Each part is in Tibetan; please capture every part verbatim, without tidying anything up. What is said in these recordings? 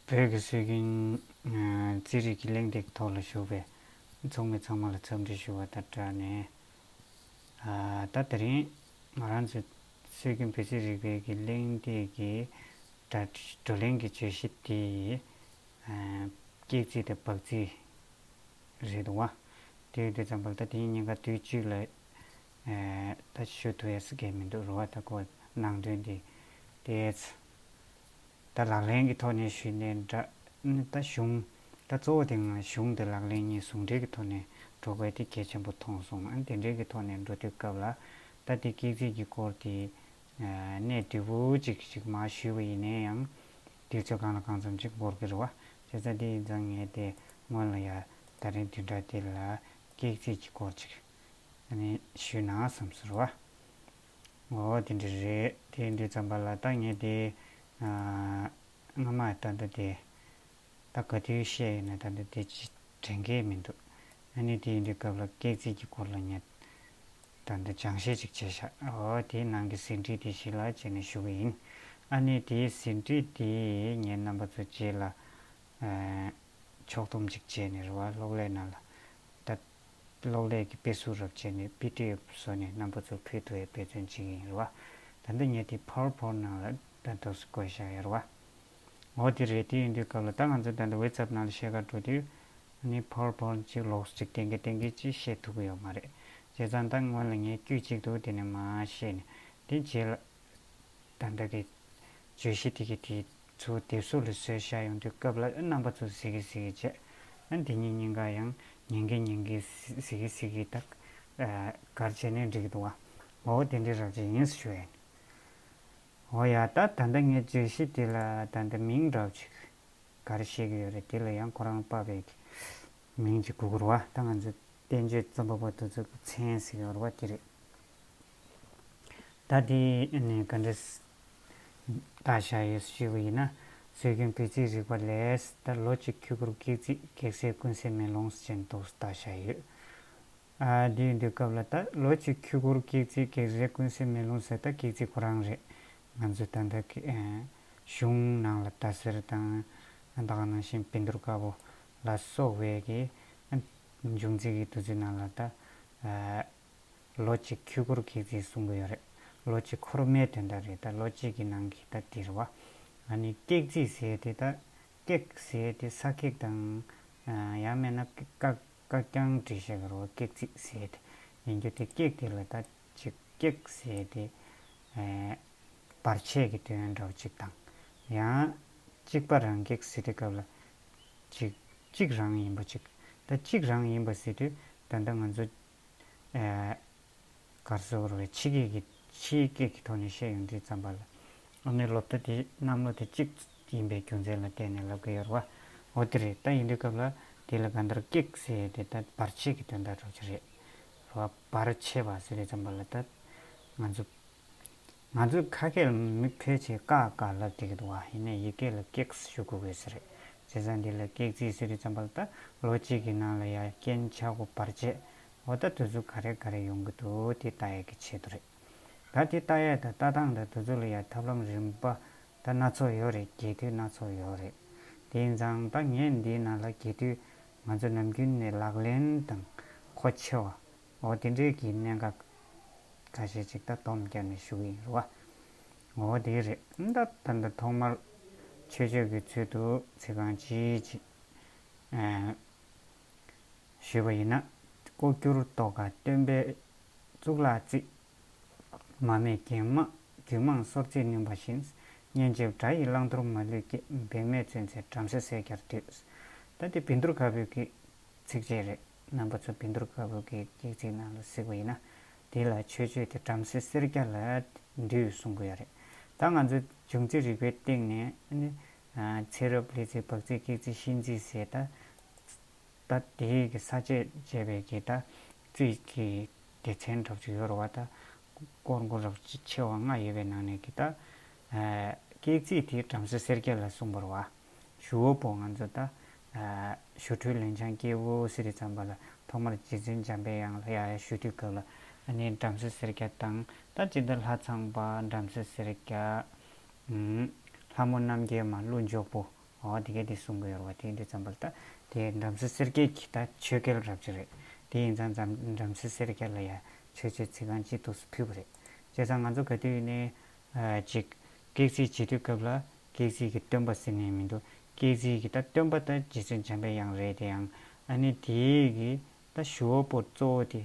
བོད་ཀྱི་སྲོལ་རྒྱུན་རྩིས་རིག་གི་གླེང་སྟེགས་ཐོག་ལ་བཞུགས་པའི་ཚོགས་མི་ཚང་མ་ལ་འཚམས་འདྲི་ཞུ་བ་དང་སྦྲགས་ནས། ད་དེ་རིང་ང་རང་ཚོའི་སྲོལ་རྒྱུན་བོད་རྩིས་རིག་པའི་གི་གླེང་སྟེགས་ཀྱི་བགྲོ་གླེང་གི་བརྗོད་གཞི་དེ་ཡི་སྐྱེག་རྩིས་དང་སྦག་རྩིས་རེད་འདུག་བ། དེ་ཡོད་དུས་ཙམ་པར་ད་དེ་གཉིས་ཀ་དུས་གཅིག་ལ་ད་ཞུ་ཐུབ་ཡས་གལ་མི་འདུག་རེད་བ། ད་ཁོ་ནང་དོན་དེ་དེ་ད་ལག་ལེན་གྱི་ཐོག་ནས་ཞུས་ནས་འདྲ་ནི་ད་གཞུང་ད་གཙོ་བོ་དེ་ང་གཞུང་དེ་ལག་ལེན་གཉིས་ཟུང་འབྲེལ་གྱི་ཐོག་ནས་འགྲོ་དགོས་དེ་གལ་ཆེན་པོ་མཐོང་སོང་། ཨ་ནི་དེ་འབྲེལ་གྱི་ཐོག་ནས་འགྲོ་དུས་སྐབས་ལ་ད་དེ་སྐྱེག་རྩིས་ཀྱི་སྐོར་དེ་གནད་འདྲ་བོ་ཅིག་ཅིག་མར་ཞུས་པ་ཡིན་ན་ཡང་དུས་ཚོད་གང་ལ་གང་འཚམ་ཅིག་འགོར་གྱི་རེད་བ། བྱས་ཙང་དེ་ཡིན་ཙང་ངས་དེ་སྔོན་ལ་ཡ་ད་རིང་བདུན་ཕྲག་དེ་ལ་སྐྱེག་རྩིས་ཀྱི་སྐོར་ཅིག་ཨ་ནི་ཞུས་ན་བསམ་སོང་རེད་བ། འོ་དེ་འདྲ་རེད། དེ་འདྲ་ཙམ་པ་ལ་ད་ངས་དེ་ཨ་སྔ་མ་ད་ལྟ་དེ་ད་ག་དུས་བཤད་ཡོད་ན་ད་ལྟ་དེ་ཅི་དྲན་གྱི་མི་འདུག་ཨ་ནི་དེ་ཡིན་དུས་སྐབས་ལ་སྐྱེག་རྩིས་ཀྱི་སྐོར་ལ་ངས་ད་ལྟ་སྦྱང་བཤད་ཅིག་བྱས་ཤག་འོ་དེའི་ནང་གི་ཟིན་བྲིས་དེ་གཞི་ལ་བྱས་ནས་ཞུ་གི་ཡིན། ཨ་ནི་དེའི་ཟིན་བྲིས་དེ་ངས་རྣམ་པ་ཚོ་རྗེས་ལ་ཨ་ཕྱོགས་བསྡོམས་ཅིག་བྱས་ནས་རེད་བ། གློག་ཀླད་ནང་ལ་ད་གློག་ཀླད་ཀྱི་དཔེ་གཟུགས་རབ་བྱས་ནས་པི་ཌི་ཨེཕ་བཟོས་ནས་རྣམ་པ་ཚོར་ཕུལ་ཐུབ་པའི་འབད་བརྩོན་བྱེད་ཀྱི་ཡིན་རེད་བ། ད་ལྟ་ངས་དེ་པ་ཝར་པོའིན་ཊི་ནང་ལ་ད་འདུག་སེ་བཀོད་བཞག་ཡོད་རེད་བ། འོ་དེ་རེད། དེ་ཡིན་དུས་སྐབས་ལ་ད་ང་ཚོ་ད་ལྟ་ཝེ་ཊི་སེབ་ནང་ལ་བཤད་ག་འགྲོ་དུས་ཨ་ནི་པ་ཝར་པོའིན་ཊི་ཅིག་ལོགས་སུ་ཅིག་གཏན་འཁེལ་གཏན་འཁེལ་ཅིག་བཤད་ཐུབ་ཀྱི་ཡོད་མ་རེད། བྱས་ཙང་ད་སྔོན་ལ་ངས་དཀྱུས་གཅིག་ཏུ་དེ་ནས་མར་བཤད་ནས་དེ་རྗེས་ལ་ད་ལྟ་གི་བརྗོད་གཞི་དེ་གི་དེ་ཚོ་དེབ་གཟུགས་ལ་བཟོས་བཞག་ཡོང་དུས་སྐབས་ལ་རྣམ་པ་ཚོ་གཟིགས་གི་གཟིགས་གི་བྱས། ཨ་འདི་གཉིས་གཉིས་ཀ་ཡང་ཉན་གི་ཉན་གི་གཟིགས་གི་གཟིགས་གི་ད་ག་རེ་བྱས་ནས་འགྲིག་གི་འདུག་བ། འོ་དེ་འདྲའི་རབ་བྱས་ཡིན་ཞུ་ཡ་ཡིན། འོ་ཡ། ད་ད་ལྟ་ངས་བརྗོད་གཞི་དེ་ལ་ད་ལྟ་མིང་འདྲ་བོ་ཅིག་ག་རེ་བཤད་ཀྱི་ཡོད་རེད། དེ་ལ་ཡང་ཁོ་རང་པ་ཕའི་མིང་ཅིག་དགོས་ཀྱི་རེད་བ། ད་ང་ཚོ་བསྟན་བཅོས་རྩོམ་པ་པོ་དེ་ཚོ་གི་མཚན་ཟེར་གྱི་ཡོད་རེད་བ། དེ་རེད། ད་དེ་ནས་ག་འདྲ་བཏགས་བཞག་ཡོད་ཞུས་པ་ཡིན་ན། སྲོལ་རྒྱུན་བོད་རྩིས་རིག་པ་ལས་ད་ལོ་གཅིག་ཁྱུ་གུར་སྐྱེག་རྩིས། གེགས་སེལ་ཀུན་གསལ་མེ་ལོང་ཅན་དུ་བཏགས་བཞག་ཡོད། ཨ་དེ་ཡིན་དུས་སྐབས་ལ་ད་ལོ་གཅིག་ཁྱུ་གུར་སྐྱེག་རྩིས། གེགས་སེལ་ཀུན་གསལ་མེ་ལོང་ཟེར་ད་སྐྱེག་རྩིས་ཁོ་རང་རེད། ང་ཚོ་ད་ལྟ་གི་ཨ་གཞུང་ནང་ལ་ཟླ་ཟེར་དང་ད་ག་ནང་བཞིན་བཻ་ཌཱུརྱ་དཀར་པོ་ལ་སོགས་པའི་གི་ཨ་འབྱུང་རྩིས་ཀྱི་འདུ་ཚུལ་ནང་ལ་ད་ཨ་ལོ་གཅིག་ཁྱུ་གུར་སྐྱེག་རྩིས་གསུང་གི་ཡོད་རེད། ལོ་གཅིག་འཁོར་མའི་དོན་དག་རེད། ད་ལོ་གཅིག་གི་ནང་གི་ད་འདི་རེད་བ། ཨ་ནི་སྐྱེག་རྩིས་ཟེར་དེ་ད་སྐྱེག་ཟེར་དེ་ས་སྐྱེག་དང་ཡང་མིན་ན་སྐག་སྐག་རྐྱང་བྲིས་བཞག་གི་རེད་བ། སྐྱེག་རྩིས་ཟེར་དེ་ཡིན་རྒྱུ་དེ་སྐྱེག་དེ་ལ་ད་ཅིག་སྐྱེག་ཟེར་དེ་བར་ཆད་ཀྱི་དོན་འདྲ་བོ་ཅིག་དང་། ཡང་གཅིག་པ་རང་སྐྱེག་ཟེར་དུས་སྐབས་ལ་ཅིག་གཅིག་རང་ཡིན་པ་ཅིག་ད་གཅིག་རང་ཡིན་པ་ཟེར་དུས་ད་ལྟ་ང་ཚོ་ག་རེ་ཟེར་དགོས་རེད། ཕྱི་སྐད་ཀྱི་ཕྱིའི་སྐད་ཀྱི་ཐོག་ནས་བཤད་ཡོང་དུས་ཙམ་པ་ལ་ཨ་ནི་སློབ་གྲྭ་དེ་གནམ་ལོ་དེ་གཅིག་ཡིན་པའི་རྒྱུ་མཚན་ལ་བརྟེན་ནས་ལབ་ཀྱི་ཡོད་རེད་བ། འོ་དེ་རེད། ད་ཡིན་དུས་སྐབས་ལ་དེ་ལ་གང་ལྟར་སྐྱེག་ཟེར་ཡས་དེ་ད་བར་ཆད་ཀྱི་དོན་དག་འདྲ་བོ་ཅིག་རེད་བ། བར་ཆད་པ་ཟེར་དུས་ཙམ་པ་ལ་ད་ང་ཚོ་ང་ཚོའི་ཁ་སྐད་ལ་མི་ཕལ་ཆེར་ཀག་ཀག་ལབ་བསྡད་ཀྱི་འདུག་བ། ཡིན་ནའི་ཡི་གེ་ལ་སྐྱེག་ཞུ་དགོས་དགོས་ས་རེད། བྱས་ཙང་འདི་ལ་སྐྱེག་རྩིས་ཟེར་དུས་ཙམ་པ་ལ་ད་ལོ་གཅིག་གི་ནང་ལ་ཡ་རྐྱེན་ཆག་སྒོ་བར་ཆད། འོ་ད་དེ་ཚོ་ག་རེ་ག་རེ་ཡོང་གི་འདུག་དེ་ལྟ་ཡས་ཀྱི་ཆེད་དུ་རེད། ད་དེ་ལྟ་ཡས་དང་ལྟ་སྟངས་དང་དེ་ཚོ་ལ་ཡ་ཐབས་ལམ་རིམ་པ་ད་སྣ་ཚོགས་ཡོད་རེད། རྒྱས་བསྡུས་སྣ་ཚོགས་ཡོད་རེད། དེ་ཡིན་ཙང་ད་ངས་འདིའི་ནང་ལ་རྒྱས་བསྡུས་ང་ཚོ་ནམ་རྒྱུན་ནས་ལག་ལེན་དང་གོ་ཆེ་བ། འོ་དེ་འདྲའི་གི་གནད་འགག་ཁ་ཤས་ཅིག་ད་སྡོམ་བརྒྱབ་ནས་ཞུ་གི་ཡིན་རེད་བ། འོ་དེ་རེད། ད་ད་ད་ཐོག་མར་མཆོད་བརྗོད་ཀྱི་ཚུལ་དུ་ཚིག་རྐང་གཅིག་ཅིག་ཨ་ཞུས་པ་ཡིན་ན། ལྐོག་གྱུར་རྟོག་པ་སྟོན་པའི་གཙུག་ལག་རྩིས། མ་རྨོས་རྒྱན་མ་རྒྱུད་མངས་སོར་རྩིས་བསྣུན་པ་བཞིན། སྙན་འཇེབས་སྒྲ་ཡི་བླང་དོར་མ་ལུས་སྐྱེས། འབད་མེད་བཙུན་ཚེ་བྲམ་ཟེ་སེར་སྐྱར་འདུད། ད་འདི་བཻ་ཌཱུརྱ་དཀར་པོའི་གི་ཚིགས་བཅད་རེད། རྣམ་པ་ཚོ་བཻ་ཌཱུརྱ་དཀར་པོ་གི་སྐྱེག་རྩིས་ནང་ལ་གཟིགས་པ་ཡིན་ན། དེ་ལ་མཆོད་བརྗོད་དེ་བྲམ་ཟེ་སེར་སྐྱ་ལ་འདུད་གསུང་གི་ཡོད་རེད། ད་ང་ཚོ་འབྱུང་རྩིས་རིག་པའི་སྟེང་ནས་ནི་ཚེ་རབས་ལྷ་རྩིས་སྦག་རྩིས་སྐྱེག་རྩིས་གཤིན་རྩིས་ཟེར་ད། ད་དེའི་གི་ས་བཅད་བཅད་པའི་གི་ད་རྩིས་ཀྱི་སྡེ་ཚན་འདྲ་བོ་ཅིག་ཡོད་རེད་བ། ད་སྐོར་འགོ་རབ་ཆེ་བ་ལྔ་ཡོད་པའི་ནང་ནས་གི་ད་སྐྱེག་རྩིས་དེ་བྲམ་ཟེ་སེར་སྐྱ་ལ་གསུངས་པ་རེད་བ། ཞུ་བ་པོ་ང་ཚོ་ད་ཞུ་འཕྲུལ་ལན་ཆང་སྐྱེས་བུ་ཟེར་དུས་ཙམ་པ་ལ་ཐོག་མར་རྗེ་བཙུན་འཇམ་པའི་དབྱངས་ལ་ཡ་ཡ་ཞུ་དུས་སྐབས་ལ་ཨ་ནི་བྲམ་ཟེ་སེར་སྐྱ་དང་ད་ཅི་ད་ལྷ་ཚངས་པ་བྲམ་ཟེ་སེར་སྐྱ། ལྷ་མོ་རྣམ་རྒྱལ་མ་ཀླུ་འཇོག་པོ། འོ་དེ་གས་དེ་གསུང་གི་ཡོད་རེད་བ། དེ་ཡིན་དུས་ཙམ་པ་ལ་ད་དེ་བྲམ་ཟེ་སེར་སྐྱའི་གི་ད་ཆོས་སྐལ་རབ་ཅིག་རེད། དེ་ཡིན་ཙང་ཙམ་བྲམ་ཟེ་སེར་སྐྱ་ལ་ཡ་ཆོས་སྤྱོད་ཚིག་རྐང་གཅིག་ཏུ་ཕུལ་བ་རེད། བྱས་ཙང་ང་ཚོ་ག་དུས་ནས་ཅིག་སྐྱེས་ཚིག་བྱེད་དུས་སྐབས་ལ་སྐྱེས་ཚིག་གི་སྟོན་པ་ཟེར་ནས་མི་འདུག་སྐྱེས་ཚིག་གི་ད་སྟོན་པ་ད་རྗེ་བཙུན་འཇམ་པའི་དབྱངས་རེད། དེ་ཡང་ཨ་ནི་དེའི་གི་ད་ཞུ་བ་པོ་གཙོ་བོ་དེ་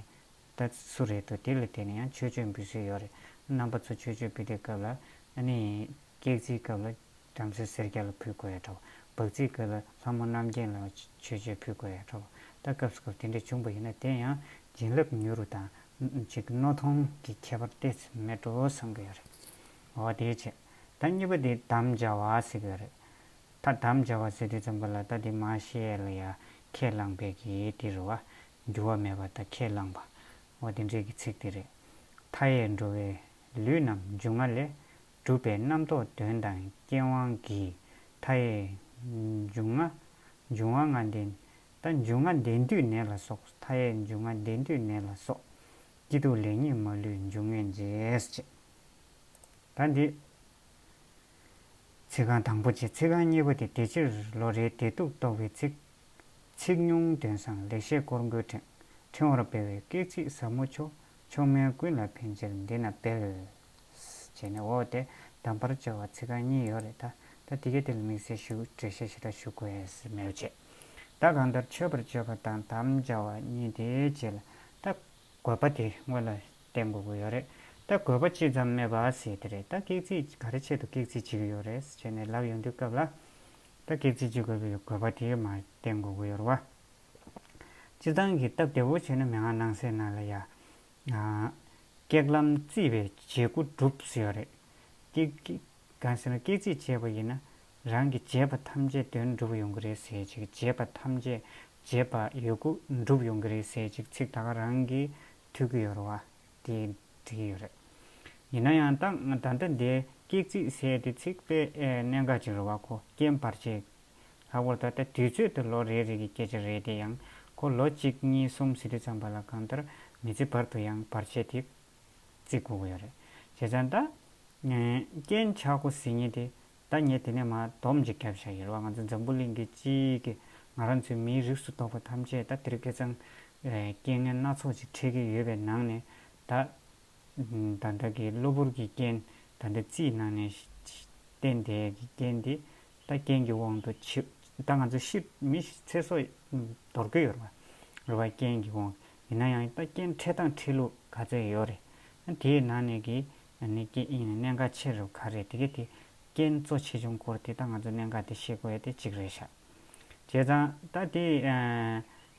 ད་སུ་རེད་འདུག་དེ་ལ་བརྟེན་ནས་ཡང་ཆོས་སྤྱོད་འབུལ་སྲོལ་ཡོད་རེད། རྣམ་པ་ཚོ་ཆོས་སྤྱོད་འབུལ་དུས་སྐབས་ལ་ཨ་ནི་སྐྱེས་ཚིག་སྐབས་ལ་བྲམ་ཟེ་སེར་སྐྱ་ལ་ཕུལ་དགོས་ཡ་འདྲ་བོ། འབག་ཚིག་སྐབས་ལ་ལྷ་མོ་རྣམ་རྒྱལ་ལ་ཆོས་སྤྱོད་ཕུལ་དགོས་ཡ་འདྲ་བོ། ད་སྐབས་སུ་སྐབས་དེ་འདྲ་བྱུང་པ་ཡིན་ན་དེ་ཡང་བྱིན་རླབས་མྱུར་རུ་དང་ཅིག་རྣོ་མཐོང་གི་ཁྱད་པར་ཏོག་ཙམ་མེད་འགྲོ་བསམ་གྱི་ཡོད་རེད། འོ་དེའི་ཆེད། ད་གཉིས་པ་དེ་དམ་བཅའ་བ་ཟེར་གྱི་ཡོད་རེད། ད་དམ་བཅའ་བ་ཟེར་དུས་ཙམ་པ་ལ་ད་དེ་མ་ཤེས་ལ་ཡ་ཁས་བླངས་པའི་གི་དེ་རུ་བ་འགྱུར་བ་མེད་པ་ད་ཁས་བླངས་པ། འོ་དེ་འདྲའི་གི་ཚིག་དེ་རེད། མཐའ་ཡས་འགྲོ་བའི་ལུས་རྣམས་འབྱུང་ལྔ་ལས། གྲུབ་པའི་རྣམ་རྟོག་དོན་དང་རྐྱེན་དབང་གིས། མཐའ་ཡས་འབྱུང་ལྔ་འབྱུང་བ་ལྔ་ལྡན། ད་འབྱུང་ལྔ་ལྡན་དུས་ནད་ལ་སོགས། མཐའ་ཡས་འབྱུང་ལྔ་ལྡན་དུས་ནད་ལ་སོགས། སྐྱིད་སྡུག་ལེགས་ཉེས་མ་ལུས་འབྱུང་ངེས་འབྱེད། ད་འདི་ཚིག་རྐང་དང་པོ་བྱས། ཚིག་རྐང་གཉིས་པ་དེ་དེ་ཕྱིར་ལོ་རེའི་བདེ་སྡུག་རྟོགས་པའི་ཚིག་ཚིག་ཉུང་དོན་བཟང་ལེགས་བཤད་སྐོར་མགོའི་ཕྲེང་། ཕྲེང་བར་སྦས་པའི་སྐད་ཚིག་ཟབ་མོ་མཆོག་མཆོག་དམན་ཀུན་ལ་ཕན་ཕྱིར་འདི་ན་སྤེལ། བྱས་ནས་འོ་དེ་གདམས་པར་བྱ་བ་ཚིག་རྐང་གཉིས་ཡོད་རེད་ད། ད་དེ་གའི་དེ་ལ་དམིགས་བསལ་ཞུ་འགྲེལ་བཤད་ཞེ་དྲག་ཞུ་དགོས་ཡས་མེད་པ་བྱས། ད་གང་ལྟར་མཆོད་པར་བརྗོད་པ་དང་དམ་བཅའ་བ་གཉིས་དེའི་རྗེས་ལ་ད། དགོས་པ་དེ་སྔོན་ལ་བསྟན་དགོས་ཀྱི་ཡོད་རེད། ད་དགོས་པ་ཅི་ཙམ་སྨྲས་པ་ཟེར་དེ་རེད། ད་སྐྱེས་ཚིག་ག་རེ་ཆེད་དུ་སྐྱེས་ཚིག་བྱེད་ཀྱི་ཡོད་རེད་ཟེར་ནས་ལབ་ཡོང་དུས་སྐབས་ལ། ད་སྐྱེས་ཚིག་བྱེད་དགོས་པའི་དགོས་པ་དེ་མར་བསྟན་དགོས་ཀྱི་ཡོད་རེད་བ། སྤྱིར་བཏང་གི་སྟབས་བདེ་བོ་བྱས་ན་མན་ངག་སྣང་གསལ་ནང་ལ་ཡ། སྐྱེས་ལམ་བརྩིས་པའི་བྱེད་སྒོ་སྒྲུབ་ཟེར་ཡོད་རེད། སྐྱེས་སྐྱེས་གང་ཟེར་ན་སྐྱེས་ཚིག་བྱས་པ་ཡིན་ན། རང་གི་བྱས་པ་ཐམས་ཅད་དོན་འགྲུབ་ཡོང་གི་རེད་ཟེར་ཅིག་བྱས་པ་ཐམས་ཅད་བྱས་པ་ཡོད་དགུ་འགྲུབ་ཡོང་གི་རེད་ཟེར་ཅིག་ཚིག་ད་ག་རང་གིས་ཐོས་ཀྱི་ཡོད་རེད་བ། དེ་འགྲིག་གི་ཡོད་རེད། ཡིན་ན་ཡང་ད་ད་ལྟ་འདིའི་སྐྱེས་ཚིག་ཟེར་དེ་ཚིག་དཔེ་གནད་འགག་ཅིག་རེད་བ། ཁོ་རྐྱེན་བར་ཆད། ལྷག་པར་ད་ལྟ་དུས་ཚོད་དེ་ལོ་རེ་རེ་གི་སྐད་ཆ་རེད་དེ་ཡང་ཁོ་ལོ་གཅིག་གཉིས་གསུམ་ཟེར་དུས་ཙམ་པ་ལ་གང་ལྟར་མི་ཚེ་བར་དུ་ཡང་བར་ཆད་དེ་བརྩི་དགོས་ཀྱི་ཡོད་རེད། བྱས་ཙང་ད། རྐྱེན་ཆག་སྒོ་ཟེར་མཁན་དེ་ད་ངས་དེ་ནས་མར་སྡོམ་ཅིག་བརྒྱབ་བཞག་ཡོད་རེད་བ། ང་ཚོ་འཛམ་བུ་གླིང་གི་སྤྱིའི་གི་ང་རང་ཚོའི་མིའི་རིགས་སུ་གཏོགས་པ་ཐམས་ཅད་ད་དེ་རིང་ཁ་སང་རྐྱེན་ངན་སྣ་ཚོགས་ཅིག་འཕྲད་ཀྱི་ཡོད་པའི་ནང་ནས་ད། ད་ལྟ་གི་གློ་བུར་གྱི་རྐྱེན། ད་ལྟ་རྩིས་ནང་ནས་བསྟན་བསྡད་ཀྱི་རྐྱེན་འདི། ད་རྐྱེན་གྱི་དབང་དུ་ཆུད། ད་ང་ཚོ་ཤི་མི་ཚེ་སྲོག་འདོར་གྱི་ཡོད་རེད་བ། རེད་བ། རྐྱེན་གྱི་དབང་། ཡིན་ན་ཡང་ད་རྐྱེན་འཕྲད་སྟངས་འཕྲད་ལུགས་ག་ཚོད་ཡོད་རེད། དེའི་ནང་ནས་ཀྱི་ཨ་ནི་རྐྱེན་ཡིན་ན་གནད་འགག་ཆེ་རུ་ག་རེད། དེ་གའི་དེ་རྐྱེན་གཙོ་ཆེ་ཆུང་སྐོར་དེ་ད་ང་ཚོ་གནད་འགག་དེ་ཤེས་དགོས་ཡ་དེ་གཅིག་རེད་ཤག་བྱས་ཙང་ད་དེ་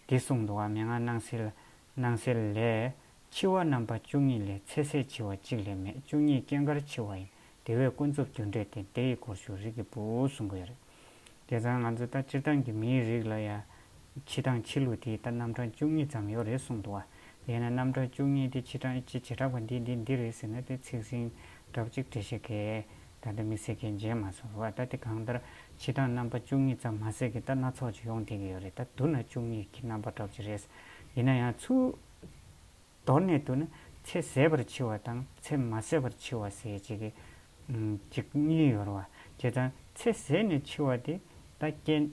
དེ་གསུངས་འདུག་བ། མན་ངག་སྣང་གསལ། སྣང་གསལ་ལས། འཆི་བ་རྣམ་པ་བཅུ་གཉིས་ལས། ཚེ་ཟད་འཆི་བ་གཅིག་ལས་མེད། བཅུ་གཉིས་སྐྱེ་འགར་འཆི་བ་ཡིན། དེ་བས་ཀུན་རྫོབ་རྒྱུ་འབྲས་བསྟེན། དེ་ཡི་སྒོར་ཞུགས་རིགས་ཀྱི་བུ། གསུང་གི་ཡོད་རེད། དེ་ཙང་ང་ཚོ་ད་སྤྱིར་བཏང་གི་མིའི་རིགས་ལ་ཡ། འཆི་སྟངས་འཆི་ལུགས་དེ་ད་རྣམ་གྲངས་བཅུ་གཉིས་ཙམ་ཡོད་རེད་གསུངས་འདུག་བ། དེས་ན་རྣམ་གྲངས་བཅུ་གཉིས་དེ་འཆི་སྟངས་ཅི་བྱེ་བྲག་པ་འདི་འདི་འདི་རེད་ཟེར་ན་དེ་ཚིག་ཟིན་འདྲ་པོ་ཅིག་འགྲེལ་བཤད་གས་ད་ལྟ་དམིགས་བསལ་གས་མཇལ་མ་སོང་བ། ད་དེ་གང་ལྟར་འཆི་སྟངས་རྣམ་པ་བཅུ་གཉིས་ཙམ་མ་ཟད་ཀྱི་ད་སྣ་ཚོགས་ཅིག་ཡོང་བསྡད་ཀྱི་ཡོད་རེད། ད་བསྡུ་ན་བཅུ་གཉིས་ཀྱི་རྣམ་པ་འདྲ་པོ་ཅིག་རེད། ཡིན་ན་ཡང་ཚུར་མདོར་ནས་བསྡུ་ན་ཚེ་ཟད་པར་འཆི་བ་དང་ཚེ་མ་ཟད་པར་འཆི་བ་ཟེར་ཅིག་གི་ཅིག་གཉིས་ཡོད་རེད་བ། བྱས་ཙང་ཚེ་ཟད་ནས་འཆི་བ་དེ་ད་རྐྱེན།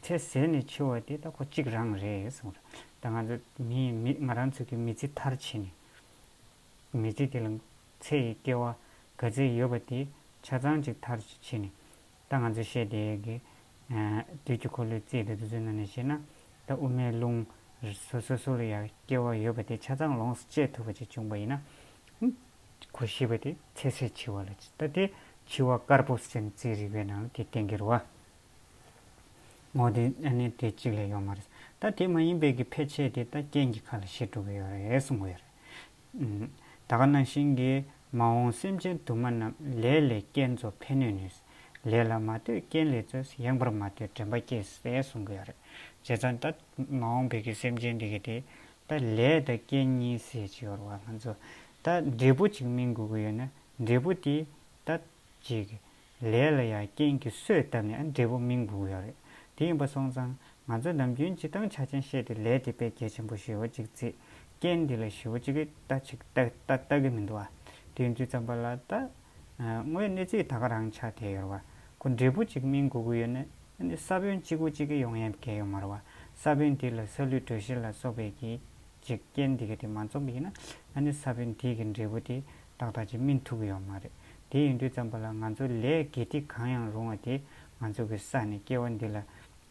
ཚེ་ཟད་ནས་འཆི་བ་དེ་ད་ཁོ་གཅིག་རང་རེད་གསུངས་རེད། ད་ང་ཚོ་མི་མི་ང་རང་ཚོ་གི་མི་ཚེ་མཐར་ཕྱིན་ནས། མི་ཚེ་དེ་ལ་ཚེ་ཡི་སྐྱེ་བ་ག་ཚད་ཡོད་པ་དེ་ཆ་ཚང་ཅིག་མཐར་ཕྱིན་ནས། ད་ང་ཚོས་བཤད་བསྡད་ཀྱི། དུས་ཀྱི་འཁོར་ལོའི་རྩིས་དང་དེ་ཚོའི་ནང་ནས་བཤད་ན། ད་དབུ་མའི་ལུང་། སོ་སོ་སོ་ལ་ཡང་སྐྱེ་བ་ཡོད་པ་དེ་ཆ་ཚང་ལོངས་སུ་སྤྱད་ཐུབ་པ་ཅིག་བྱུང་བ་ཡིན་ན། ཁོ་ཤི་བ་དེ་ཚེ་ཟད་འཆི་བ་ལ། ད་དེ་འཆི་བ་དཀར་པོ་ཟེར་ནས་རྩིས་རིག་པའི་ནང་ལ་དེ་བསྟན་གྱི་རེད་བ། འོ་དེ་ཨ་ནི་དེ་གཅིག་ལས་ཡོད་མ་རེད། ད་དེ་མ་ཡིན་པའི་གི་ཕལ་ཆེར་དེ་ད་རྐྱེན་གྱི་ཁ་ལ་ཤི་འགྲོ་གི་ཡོད་རེད་གསུང་གི་ཡོད་རེད། ད་ག་ནང་བཞིན་གྱི་མ་འོངས་སེམས་ཅན་དུ་མ་རྣམས། ལས་ལས་རྐྱེན་རྫོགས་ཕན་གནོད་ནུས། ལས་ལ་མ་ལྟོས་རྐྱེན་ལས་བཙོས། ཡེངས་པར་མ་ལྟོས་དྲན་པ་སྐྱེས། ཟེར་གསུང་གི་ཡོད་རེད། བྱས་ཙང་ད་མ་འོངས་པའི་གི་སེམས་ཅན་འདི་གི་དེ་ད་ལས་དང་རྐྱེན་གཉིས་ཟེར་གྱི་ཡོད་རེད་བ། ང་ཚོ་ད་འབྲས་བུ་ཅིག་སྨིན་དགོས་ཀྱི་ཡོད་ན་འབྲས་བུ་དེ་ད་ཅིག་ལས་ལ་ཡང་རྐྱེན་གྱིས་གསོས་བཏབ་ནས་ཨ་འབྲས་བུ་སྨིན་དགོས་ཀྱི་ཡོད་རེད། དེ་ཡིན་པ་སོང་ཙང་ང་ཚོ་ནམ་རྒྱུན་སྤྱིར་བཏང་ཆ་ཅན་བཤད་དེ་ལས་དེ་དཔེ་གལ་ཆེན་པོ་ཞེ་པོ་ཅིག་བརྩི། རྐྱེན་འདི་ལ་ཞེ་པོ་ཅིག་གི་ལྟ་ཅིག་ལྟ་ལྟ་ལྟ་གི་མི་འདུག་བ། དེ་ཡིན་དུས་ཙམ་པ་ལ་ད། དངོས་གནས་ཚིག་ད་ག་རང་ཆགས་བསྡད་ཡོད་རེད་བ། ཁོ་འབྲས་བུ་ཅིག་སྨིན་དགོས་ཀྱི་ཡོད་ན། ཨ་ནི་ས་བོན་གཅིག་པོ་གཅིག་གི་ཡོང་ཡས་གལ་ཡོད་མ་རེད་བ། ས་བོན་དེ་ལ་ས་ལུད་དྲོད་གཤེར་ལ་སོགས་པའི་གི་ཅིག་རྐྱེན་དེ་ག་དེ་མ་འཛོམས་པ་ཡིན་ན། ཨ་ནི་ས་བོན་དེ་གི་འབྲས་བུ་དེ་ཏག་ཏག་ཅིག་སྨིན་ཐུབ་ཀྱི་ཡོད་མ་རེད། དེ་ཡིན་དུས་ཙམ་པ་ལ་ང་ཚོ་ལས་དགེ་སྡིག་གང་ཡང་རུང་བ་དེ་ང་ཚོ་གི་བསགས་ནས་སྐྱེ་བ་འདི་ལ་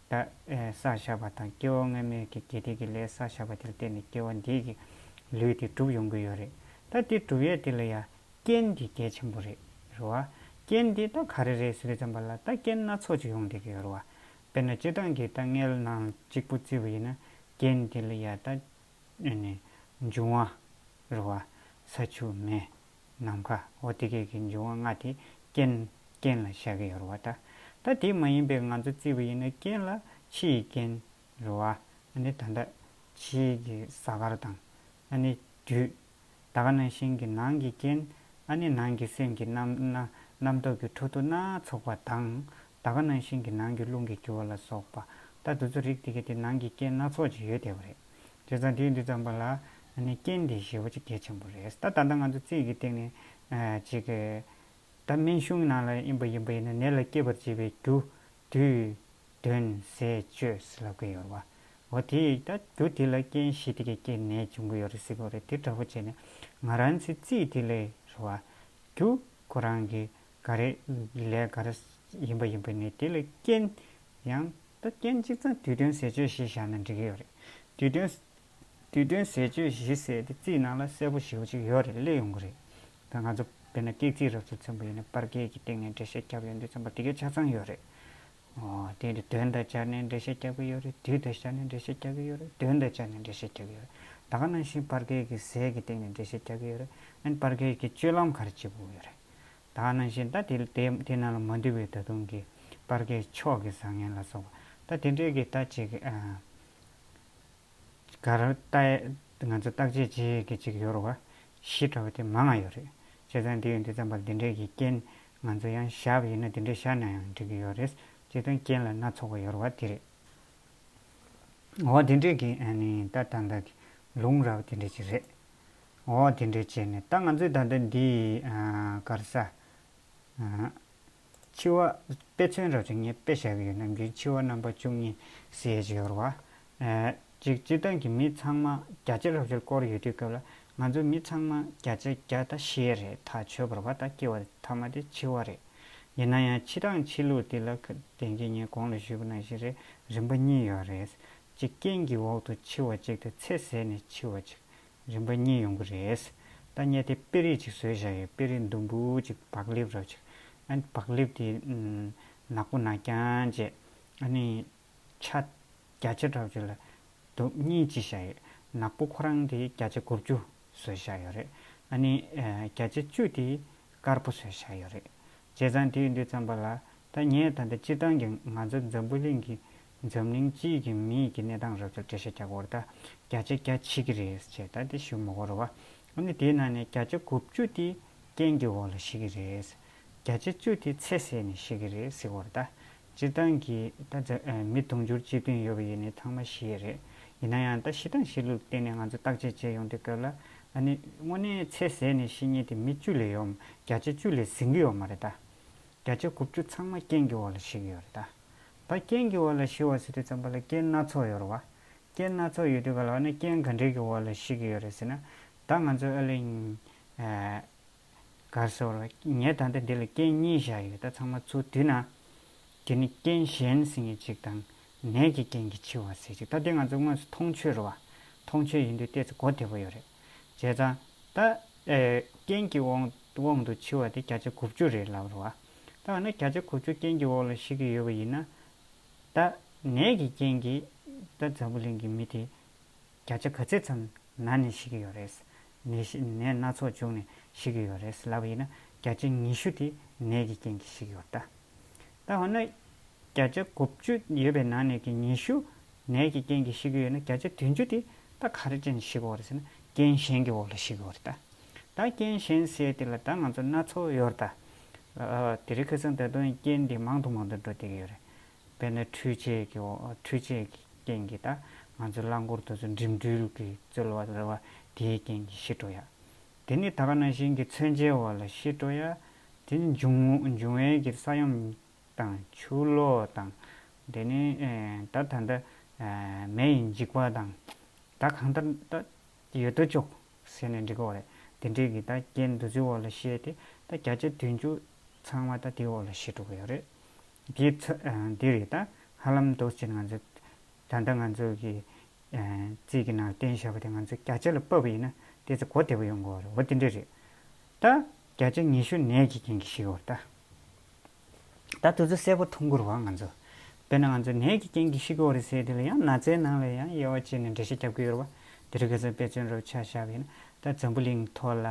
ད་ཨེ་བསགས་བཞག་པ་དང་། སྐྱེ་བ་སྔ་མའི་གི་དགེ་སྡིག་གི་ལས་བསགས་བཞག་པ་དེར་བརྟེན་ནས་སྐྱེ་བ་འདི་གི་ལུས་དེ་གྲུབ་ཡོང་གི་ཡོད་རེད། ད་དེ་གྲུབ་ཡས་དེ་ལ་ཡ་རྐྱེན་འདི་གལ་ཆེན་པོ་རེད། རེད་བ། རྐྱེན་འདི་ད་ག་རེ་རེད་ཟེར་དུས་ཙམ་པ་ལ། ད་རྐྱེན་སྣ་ཚོགས་ཅིག་ཡོང་བསྡད་ཀྱི་ཡོད་རེད་བ། དཔེར་ན་སྤྱིར་བཏང་གི་ད་སྔས་ལ་ནང་ལ་གཅིག་པུ་བརྩིས་པ་ཡིན་ན། རྐྱེན་འདི་ལ་ཡ་ད་ཨ་ནི་འབྱུང་བ། རེད་བ། ས་ཆུ་མེ་ནམ་མཁའ། འོ་དེ་གས་ཀྱི་འབྱུང་བ་ལྔ་དེ་རྐྱེན། རྐྱེན་ལ་བཞག་གི་ཡོད་རེད་བ། ད་ད་དེ་མ་ཡིན་པའི་ང་ཚོ་བརྩིས་པ་ཡིན་ན། རྐྱེན་ལ་ཕྱི་ཡི་རྐྱེན། རེད་བ། ཨ་ནི་ད་ལྟ་ཕྱི་གི་གཟའ་སྐར་དང་། ཨ་ནི་དུས། ད་ག་ནང་བཞིན་གྱི་ནང་གི་རྐྱེན། ཨ་ནི་ནང་གི་སེམས་ཀྱི་རྣམ་རྣམ་རྣམ་རྟོག་གི་འཕྲོ་འདུ་སྣ་ཚོགས་པ་དང་། ད་ག་ནང་བཞིན་གྱི་ནང་གི་རླུང་གི་རྒྱུ་བ་ལ་སོགས་པ། ད་དེ་ཚོ་རིགས་དེ་ག་དེ་ནང་གི་རྐྱེན་སྣ་ཚོགས་ཅིག་ཡོད་བསྡད་པ་རེད། བྱས་ཙང་དེ་ཡིན་དུས་ཙམ་པ་ལ། ཨ་ནི་རྐྱེན་དེ་ཞེ་པོ་ཅིག་གལ་ཆེན་པོ་རེད། ད་ད་ལྟ་ང་ཚོ་རྩིས་ཀྱི་སྟེང་ནས་ཨ་ཅིག་གི་ད་སྨན་གཞུང་ནང་ལ་ཡིན་པ་ཡིན་པ་ཡིན་ན། ནད་ལ་སྐྱེད་པར་བྱེད་པའི་རྒྱུ། དུས། གདོན། ཟས། བཅོས་ཟེར་ལབ་ཀྱི་ཡོད་རེད་བ། འོ་དེ་ད་རྒྱུ་དེ་ལ་རྐྱེན་བཞི་དེ་གས་རྐྱེན་ནད་འབྱུང་གི་ཡོད་རེད་ཟེར་གྱི་ཡོད་རེད། དེ་འདྲ་པོ་བྱས་ནས་ང་རང་ཚོའི་རྩིས་དེ་ལ་རེད་བ། རྒྱུ་ཁོ་རང་གི་ག་རེ་ལས་ག་རེ་ཡིན་པ་ཡིན་པ་ནས། དེ་ལ་རྐྱེན། ཡང་ད་རྐྱེན་གཅིག་ཚང་དུས། གདོན། ཟས། བཅོས་བཞི་བཞག་ན་འགྲིག་གི་ཡོད་རེད། དུས་གདོན། དུས་གདོན་ཟས་སྤྱོད་བཞི་ཟེར་དེ་རྩིས་ནང་ལ་གསལ་པོ་ཞེ་པོ་ཅིག་ཡོད་རེད། སླེབས་ཡོང་གི་རེད། ད་ང་ཚོ་དཔེར་ན་སྐྱེས་རྩིས་རབ་ཏུ་མཚོན་པ་ཡིན་ན། སྤར་ཁའི་གི་སྟེང་ནས་འགྲེལ་བཤད་རྒྱབ་ཡོང་དུས་ཙམ་པ་དེ་གའི་ཆ་ཚང་ཡོད་རེད། ཨོ་དེ་འདྲ་གདོན་དང་སྦྱར་ནས་འགྲེལ་བཤད་རྒྱབ་ཀྱི་ཡོད་རེད། དུས་དང་སྦྱར་ནས་འགྲེལ་བཤད་རྒྱབ་ཀྱི་ཡོད་རེད། གདོན་དང་སྦྱར་ནས་འགྲེལ་བཤད་རྒྱབ་ཀྱི་ཡོད་རེད། ད་ག་ནང་བཞིན་སྤར་ཁའི་གི་ཟས་ཀྱི་སྟེང་ནས་འགྲེལ་བཤད་རྒྱབ་ཀྱི་ཡོད་རེད། ཨ་ནི་སྤར་ཁའི་གི་སྤྱོད་ལམ་ག་རེ་བྱེད་དགོས་ཡོད་རེད། ད་ག་ནང་བཞིན་ད་དེ་དེ་དེ་ནང་ལ་མ་འདུས་པའི་ད་དུང་གི་སྤར་ཁའི་མཆོག་གི་བཟང་ངན་ལ་སོགས་པ། ད་དེ་འདྲའི་གི་ད་ཅིག་ཨ། ག་རེ་ལྟ་ཡ། ང་ཚོ་བརྟག་དཔྱད་བྱེད་ཡས་ཀྱི་ཅིག་ཡོད་རེད་བ། གཞི་འདྲ་བ་དེ་མང་ང་ཡོད་རེད། བྱས་ཙང་དེ་ཡིན་དུས་ཙམ་པ་ལ་དེ་འདྲས་ཀྱི་རྐྱེན་ང་ཚོ་ཡང་བཞག་པ་ཡིན་ན། དེ་འདྲས་བཞག་ན་ཡང་འགྲིག་གི་ཡོད་རེད། སྤྱིར་བཏང་རྐྱེན་ལ་སྣ་ཚོགས་པ་ཡོད་རེད་བ། དེ་རེད། འོ་དེ་འདྲས་ཀྱི་ཨ་ནི་ད་ད་ལྟ་གི་ལུང་ར་བ་དེ་འདྲས་ཅིག་རེད། འོ་དེ་འདྲས་བྱས་ནས་ད་ང་ཚོས་ད་ལྟ་འདི་ཨ་ག་རེ་ཟ། ཨ། འཆི་བ་དཔེ་མཚོན་རབ་ཅིག་ངས་དཔེ་བཞག་གི་ཡོད། ནམ་རྒྱུན་འཆི་བ་རྣམ་པ་བཅུ་གཉིས་ཟེར་ཡས་ཅིག་ཡོད་རེད་བ། ཨ། ཅིག་སྤྱིར་བཏང་གི་མི་ཚང་མ་བརྒྱ་ཆ་རབ་ཅིག་སྐོར་ཡོད་དུས་སྐབས་ལ། ང་ཚོ་མི་ཚང་མ་བརྒྱ་ཆ་བརྒྱ་ད་ཤི་ཡས་རེད། ཐག་ཆོད་པ་རེད་བ། ད་སྐྱེ་བ་ཐ་མ་དེ་འཆི་བ་རེད། ཡིན་ན་ཡང་འཆི་སྟངས་འཆི་ལུགས་དེ་ལ་ཁ་དེང་གི་ངས་གོང་ལ་ཞུས་པ་ནང་བཞིན་རེད། རིམ་པ་གཉིས་ཡོད་རེད། གཅིག་རྐྱེན་གྱི་འོག་ཏུ་འཆི་བ་གཅིག་དང་། ཚེ་ཟད་ནས་འཆི་བ་གཅིག་རིམ་པ་གཉིས་ཡོང་གི་རེད། ད་ངས་དེ་དཔེ་རིས་ཅིག་བཟོས་བཞག་ཡོད། དཔེ་རིས་དུམ་བུ་ཅིག་བག་ལེབ་རབ་ཅིག་ཨ་ནི་བག་ལེབ་དེ་ནག་པོ་ནག་རྐྱང་བྱས། ཨ་ནི་ཆ་བརྒྱ་ཆ་རབ་ཅིག་ལ་དུམ་གཉིས་ཅིག་བཞག་ཡོད། ནག་པོ་ཁོ་རང་དེ་བརྒྱ་ཆ་དགུ་བཅུ་བཟོས་བཞག་ཡོད་རེད། ཨ་ནི་ཨ་བརྒྱ་ཆ་བཅུ་དེ་དཀར་པོ་བཟོས་བཞག་ཡོད་རེད། བྱས་ཙང་དེ་ཡིན་དུས་ཙམ་པ་ལ། ད་ངས་ད་ལྟ་སྤྱིར་བཏང་གི་ང་ཚོ་འཛམ་བུ་གླིང་གི་འཛམ་གླིང་སྤྱིའི་གི་མིའི་གི་གནས་སྟངས་རབ་ཅིག་འགྲེལ་བཤད་རྒྱག་དགོས་རེད། ད་བརྒྱ་ཆ་བརྒྱ་འཆི་གི་རེད་ཅེས་ད་དེ་ཞུ་མི་དགོས་རེད་བ། ཨ་ནི་དེའི་ནང་ནས་བརྒྱ་ཆ་དགུ་བཅུ་དེ་རྐྱེན་གྱི་འོག་ལ་ཤི་གི་རེད། བརྒྱ་ཆ་བཅུ་དེ་ཚེ་ཟད་ནས་ཤི་གི་རེད་ཟེར་དགོས་རེད་ད། སྤྱིར་བཏང་གི་ད་ཛ་ཨ་མི་དུང་ཕྱུར་གཅིག་བདུན་ཡོད་པ་ཡིན་ནའི་ཚང་མ་ཤི་ཡས་རེད། ཡིན་ན་ཡང་ད་ཤི་སྟངས་ཤི་ལུགས་སྟེང་ནས་ང་ཚོ་བརྟག་དཔྱད་བྱས་ཡོང་དུས་སྐབས་ལ། ཨ་ནི་དངོས་གནས་ཚེ་ཟད་ནས་ཤི་མཁན་དེ་མི་བཅུ་ལས་ཡོད། བརྒྱ་ཆ་བཅུ་ལས་ཟིན་གི་ཡོད་མ་རེད་ད། བརྒྱ་ཆ་དགུ་བཅུ་ཚང་མ་རྐྱེན་གྱི་འོག་ལ་ཤི་གི་ཡོད་རེད་ད། ད་རྐྱེན་གྱི་འོག་ལ་ཤི་བ་ཟེར་དུས་ཙམ་པ་ལ་རྐྱེན་སྣ་ཚོགས་ཡོད་རེད་བ། རྐྱེན་སྣ་ཚོགས་ཡོད་དུས་ག་ལ་ཨ་ནི་རྐྱེན་ག་འདྲའི་གི་འོག་ལ་ཤི་གི་ཡོད་རེད་ཟེར་ན། ད་ང་ཚོ་ཨ་ལེ། ཨ། ག་རེ་ཟེར་བ། ངས་ད་ལྟ་འདི་ལ་རྐྱེན་གཉིས་བཞག་ཡོད། ད་ཚང་མ་ཚུར་བསྡུས་ན། དེ་ནི་རྐྱེན་གཞན་ཟེར་མཁན་གཅིག་དང་། ནད་ཀྱི་རྐྱེན་གྱིས་འཆི་བ་ཟེར་གཅིག་ད་དེ་ང་ཚོ་དངོས་སུ་མཐོང་ཆོས་རེད་བ། མཐོང་ཆོས་ཡིན་དུས་ཏོག་ཙམ་གོ་བདེ་པོ་ཡོད་རེད། བྱས་ཙང་། ད། ཨེ། རྐྱེན་གྱི་དབང་དབང་དུ་འཆི་བ་དེ་བརྒྱ་ཆ་དགུ་བཅུ་རེད་ལབ་རེད་བ། ད་འོ་ན་བརྒྱ་ཆ་དགུ་བཅུ་རྐྱེན་གྱི་འོག་ལ་ཤི་གི་ཡོད་པ་ཡིན་ན། ད། ནད་ཀྱི་རྐྱེན་གྱིས། ད་འཛམ་བུ་གླིང་གི་མི་དེ། བརྒྱ་ཆ་ག་ཚོད་ཙམ་ན་ནས་ཤི་གི་ཡོད་རེད། ནད་ཤི་ནད་སྣ་ཚོགས་བྱུང་ནས་ཤི་གི་ཡོད་རེད་ལབ་པ་ཡིན་ན། བརྒྱ་ཆ་ཉི་ཤུ་དེ་ནད་ཀྱི་རྐྱེན་གྱིས་ཤི་གི་ཡོད་རེད་ད། ད་འོ་ན། བརྒྱ་ཆ་དགུ་བཅུ་ཡོད་པའི་ནང་ནས་ཀྱི་ཉི་ཤུ་ནད་ཀྱི་རྐྱེན་གྱིས་ཤི་གི་ཡོད་ན། བརྒྱ་ཆ་བདུན་ཅུ་དེ་ད་ག་རེ་བྱས་ནས་ཤི་གི་ཡོད་རེད་ཟེར་ན། རྐྱེན་གཞན་གྱི་འོག་ལ་ཤི་གི་ཡོད་རེད་ད། ད་རྐྱེན་གཞན་ཟེར་དེ་ལ་ད་ང་ཚོ་སྣ་ཚོགས་ཡོད་རེད་ད། ཨ། དེ་རིང་ཁ་སང་ད་དུང་རྐྱེན་འདི་མང་དུ་མང་དུ་འགྲོ་བསྡད་ཀྱི་ཡོད་རེད། དཔེར་ན་འཕྲུལ་ཆས་ཀྱི་འཕྲུལ་ཆས་ཀྱི་རྐྱེན་གྱིས་ད་ང་ཚོ་རླངས་འཁོར་དེ་ཚོ་འགྲིམ་འགྲུལ་གྱི་རྩོལ་བ་རེད་བ། དེའི་རྐྱེན་གྱིས་ཤི་འགྲོ་ཡ། དེ་ནི་ད་ག་ནང་བཞིན་གྱི་མཚོན་ཆའི་འོག་ལ་ཤི་འགྲོ་ཡ། དེ་ནི་འབྱུང་འབྱུང་བའི་གི་ས་ཡོམ་དང་ཆུ་ལོག་དང་ དེ་ནས་ད་ད་ལྟ་མེ་ཡི་འཇིགས་པ་དང་། ད་གང་ལྟར་ད་ཡོད་དོ་ཅོག་ཟེར་ནས་འགྲིག་གི་ཡོད་རེད། དེ་འདྲའི་གི་ད་རྐྱེན་འདི་ཚོའི་འོག་ལ་ཤི་ཡས་དེ་ད་བརྒྱ་ཆ་བདུན་ཅུ་ཚང་མ་ད་དེའི་འོག་ལ་ཤི་འགྲོ་གི་ཡོད་རེད། དེ་ཚ་འདི་རེད། ད་ཧ་ལམ་འདུག་ཅེས་ང་ཚོ་ད་ལྟ་ང་ཚོ་གི་རྩིས་ཀྱི་ནང་བསྟན་བཞག་པ་དེ་ང་ཚོ་བརྒྱ་ཆ་ལ་ཕབ་པ་ཡིན་ན་དེ་ཚོ་གོ་བདེ་པོ་ཡོང་གི་ཡོད་རེད། འོ་དེ་འདྲ་རེད། ད་བརྒྱ་ཆ་ཉི་ཤུ་ནད་ཀྱི་རྐྱེན་གྱིས་ཤི་གི་ཡོད་རེད་ད། ད་དུས་ཚོད་གསལ་པོ་མཐོང་གི་རེད་བ་ང་ཚོ། དཔེར་ན་ང་ཚོ་ནད་ཀྱི་རྐྱེན་གྱིས་ཤི་གི་ཡོད་རེད་ཟེར་དེ་ལ་ཡང་ན་ཚའི་ནང་ལ་ཡང་དབྱེ་བ་ཕྱེ་ནས་འགྲེལ་བཤད་རྒྱབ་ཀྱི་ཡོད་རེད་བ། དེ་རིང་ཁ་སང་དཔེ་མཚོན་རུ་ཆ་བཞག་པ་ཡིན་ན་ད་འཛམ་བུ་གླིང་ཐོག་ལ་